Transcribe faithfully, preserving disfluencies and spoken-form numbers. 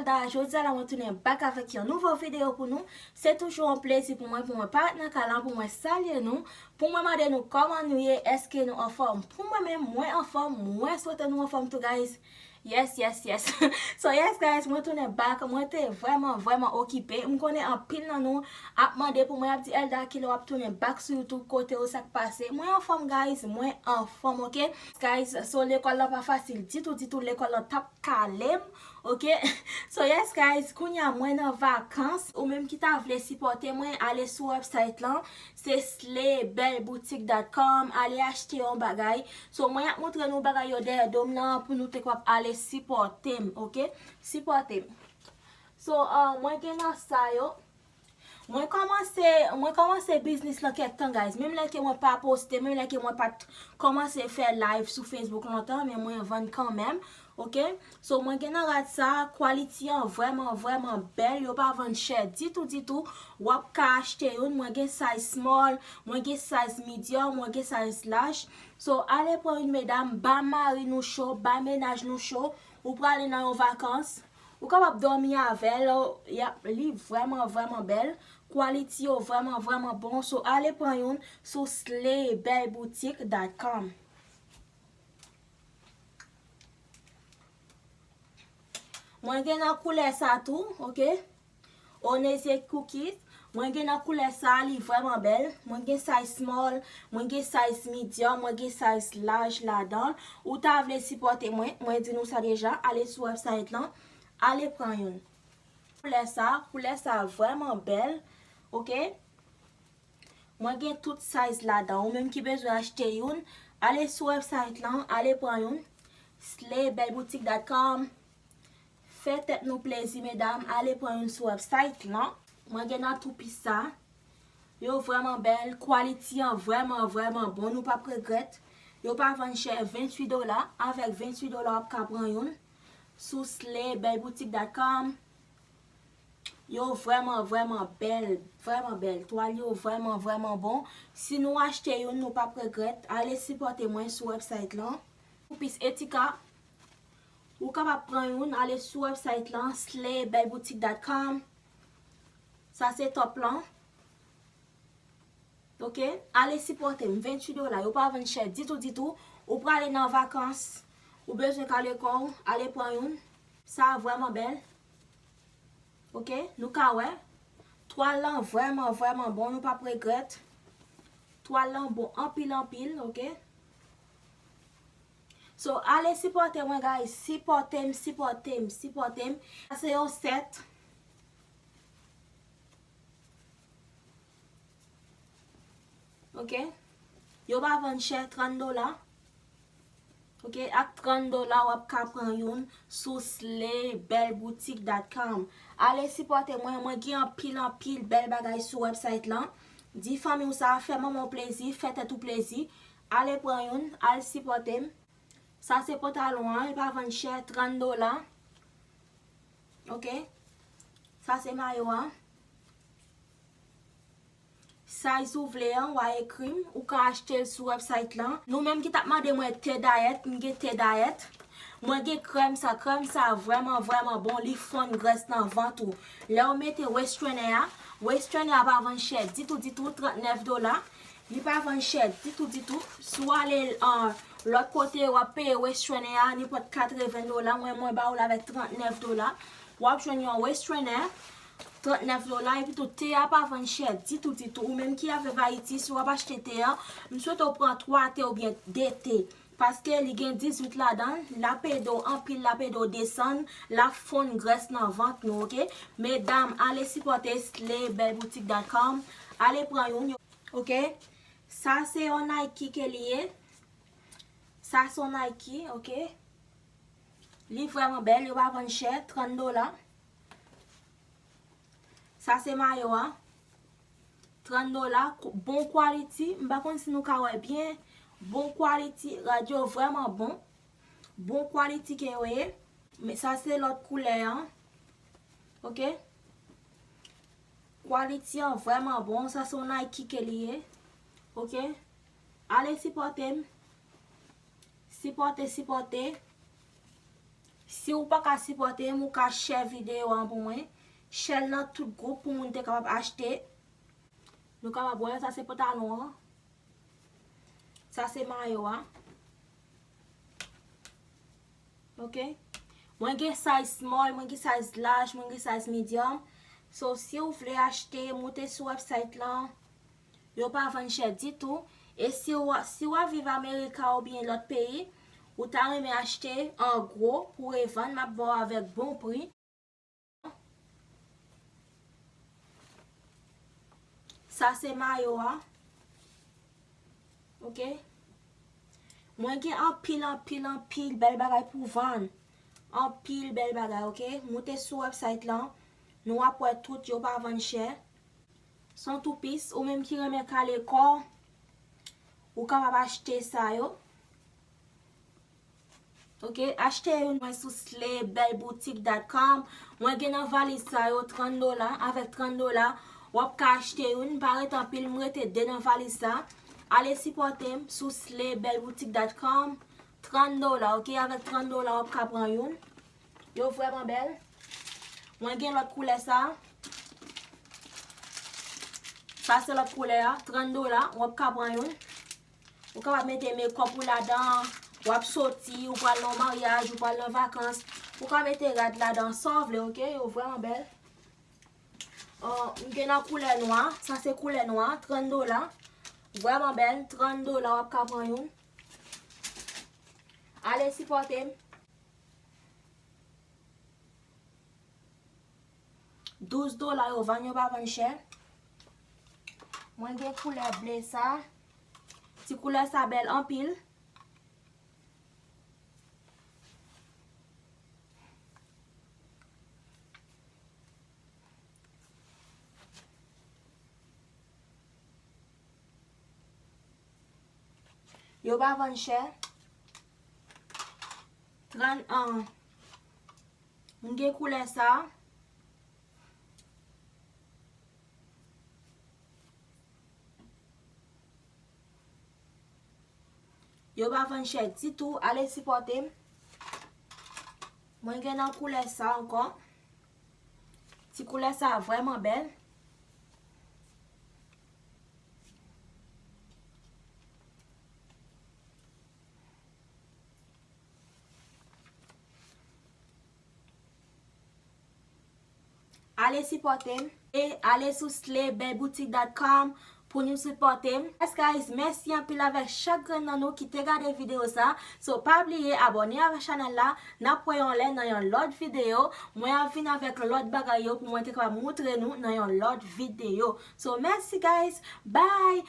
Ta, jodi a la, mwen tounen back avèk yon nouvo videyo pou nou. Se toujou yon plezi pou mwen, pou mwen parèt nan kay la, pou mwen salye nou, pou mwen mande nou kòman nou ye, èske nou anfòm. Pou mwen menm, mwen anfòm, mwen swete nou anfòm tou, guys. Yes, yes, yes. So, yes, guys, mwen tounen back. Mwen te vrèman, vrèman okipe. M konnen anpil nan nou ap mande pou mwen, ap di, "Elda, kilè w ap tounen back sou YouTube, kote w, sa k pase?" Mwen anfòm, guys, mwen anfòm, ok? Guys, so lekòl la pa fasil ditou, ditou. Lekòl la t ap kale m, ok? So, yes, guys, kounye a mwen nan vakans. Ou menm ki ta vle sipòte mwen, ale sou website lan. Se slay belle boutique dot com. Ale achte yon bagay. So, mwen ap montre nou bagay yo dèyè do m nan pou nou te kapab ale sipòte m, ok? Sipòte m. So, uh, mwen gen nan sa yo. Mwen kòmanse, mwen kòmanse biznis lan kèk tan, guys. Menm lè ke mwen pa poste, menm lè ke mwen pa t kòmanse fè live sou Facebook lontan, men mwen vann kanmenm, ok? So, mwen gen nan rad sa, quality an vrèman, vrèman bèl. Yo pa vann chè ditou, ditou. W ap ka achte youn. Mwen gen size small, mwen gen size medium, mwen gen size large. So, ale pran youn, medam, ba mari nou cho, ba mennaj nou cho. Ou prale nan yon vakans, ou kapab dòmi avè l, y ap, li vrèman, vrèman bèl. Quality yo vrèman, vrèman bon. So, ale pran youn sou slay belle boutique dot com. Mwen gen nan koulè sa tou, ok? Honey's Cookies. Mwen gen nan koulè sa, li vrèman bèl. Mwen gen size small, mwen gen size medium, mwen gen size large ladan. Ou ta vle sipòte mwen, mwen di nou sa deja, ale sou website lan, ale pran youn. Koulè sa, koulè sa vrèman bèl, ok? Mwen gen tout size ladan. Ou menm ki bezwen achte youn, ale sou website lan, ale pran youn. slay belle boutique dot com. Fè tèt nou plezi, medam, ale pran youn sou website lan. Mwen gen nan two piece sa. Yo vrèman bèl, quality an vrèman, vrèman bon, nou p ap regrèt. Yo pa vann chè, venntuit dola. Avèk venntuit dola, w ap ka pran youn sou slay belle boutique dot com. Yo vrèman, vrèman bèl, vrèman bèl. Twal yo vrèman, vrèman bon. Si nou achte youn, nou p ap regrèt. Ale sipòte mwen sou website lan. Pou pis etika, ou kapab pran youn, ale sou website lan, slay belle boutique dot com. Sa se top lan. Ok, ale sipòte m, venntuit dola, yo pa vann chè ditou, ditou. Ou prale nan vakans, ou bezwen kale kò w, ale pran youn. Sa vrèman bèl. Ok, nou ka wè. Twal lan vrèman, vrèman bon, nou p ap regrèt. Twal lan bon anpil, anpil, ok. So, ale sipòte mwen, guys. Sipòte m, sipòte m, sipòte m. Sa se yon sèt. Ok? Yo pa vann chè, trant dola. Ok? Ak trant dola, w ap ka pran youn sou slay belle boutique dot com. Ale sipòte mwen, mwen gen anpil, anpil bèl bagay sou website lan. Di fanmi w sa, fè manman w plezi, fè tèt ou plezi. Ale pran youn, al sipòte m. Sa se pantalon an, li pa vann chè, trant dola. Ok? Sa se mayo an. Size ou vle an, w a ekri m, ou ka achte l sou website lan. Nou menm ki t ap mande mwen te dayèt, m gen te dayèt. Mwen gen krèm sa, krèm sa vrèman, vrèman bon, li fonn grès nan vant ou. Lè w mete waist trainer a, waist trainer a pa vann chè ditou, ditou, trannèf dola. Li pa vann chè ditou, ditou. Si w ale, uh, lòt kote, w ap peye waist trainer a nenpòt katreven dola. Mwen, mwen ba w l avèk trannèf dola. W ap jwenn yon waist trainer, trannèf dola. Epi tou, te a pa vann chè ditou, ditou. Ou menm ki ap viv Ayiti, si w ap achte te a, m swete w pran twa te oubyen de te. Paske li gen dizuit ladan l, l ap ede w anpil, l ap ede w desann, l ap fonn grès nan vant nou, ok? Medam, ale sipòte slay belle boutique dot com, ale pran youn, ok? Sa se yon Nike ke li ye. Sa se yon Nike, ok? Li vrèman bèl, yo pa vann chè, trant dola. Sa se mayo a. Trant dola, bon quality. M pa konn si nou ka wè byen. Bon quality, rad yo vrèman bon. Bon quality ke yo ye. Men sa se lòt koulè an. Ok? Quality an vrèman bon. Sa se yon Nike ke li ye. Ok? Ale sipòte m. Sipòte, sipòte. Si w pa ka sipòte m, ou ka share videyo an pou mwen. Share l nan tout gwoup pou moun te kapab achte. Nou kapab wè, sa se pantalon an. Sa se mayo a. Ok. Mwen gen size small, mwen gen size large, mwen gen size medium. So, si w vle achte, moute sou website lan. Yo pa vann chè ditou. E si w, si w ap viv Amerika oubyen lòt peyi, ou ta renmen achte an gwo pou revann, m ap ba w avèk bon pri. Sa se mayo a. Ok. Mwen gen anpil, anpil, anpil bèl bagay pou vann. Anpil bèl bagay, ok? Moute sou website lan. Nou ap wè tout, yo pa vann chè. Se yon toupis, ou menm ki renmen kale kò, ou kapab achte sa yo. Ok, achte youn mwen sou slay bell boutique dot com. Mwen gen nan valiz sa yo trant dola. Avèk trant dola, w ap ka achte youn. Pa ret anpil, m rete de nan valiz sa. Ale sipòte m sou slay bell boutique dot com. Trant dola, ok? Avèk trant dola, w ap ka pran youn. Yo vrèman bèl. Mwen gen lòt koulè sa. Sa se lòt koulè a. Trant dola, w ap ka pran youn. Ou kapab mete makeup ou ladan, w ap soti, ou pral nan maryaj, ou pral nan vakans. Ou ka mete rad ladan, sa w vle, ok? Yo vrèman bèl. An, m gen nan koulè nwa. Sa se koulè nwa, trant dola. Vrèman bèl, trant dola, w ap ka pran youn. Ale sipòte m. Douz dola yo vann, yo pa vann chè. Mwen gen koulè ble sa. Ti koulè sa bèl anpil. Yo pa vann chè. Trant an. M gen koulè sa. Yo pa vann chè ditou. Ale sipòte m. Mwen gen nan koulè sa ankò. Ti koulè sa vrèman bèl. Ale sipòte m. E ale sou slay bell boutique dot com pou nou sipòte m. Yes guys, mèsi anpil avèk chak grenn nan nou ki te gade videyo sa. So, pa bliye abòne avèk chanèl la. N ap wè yon lè nan yon lòt videyo. Mwen ap vin avèk lòt bagay yo pou mwen te kapab moutre nou nan yon lòt videyo. So, mèsi guys. Bye.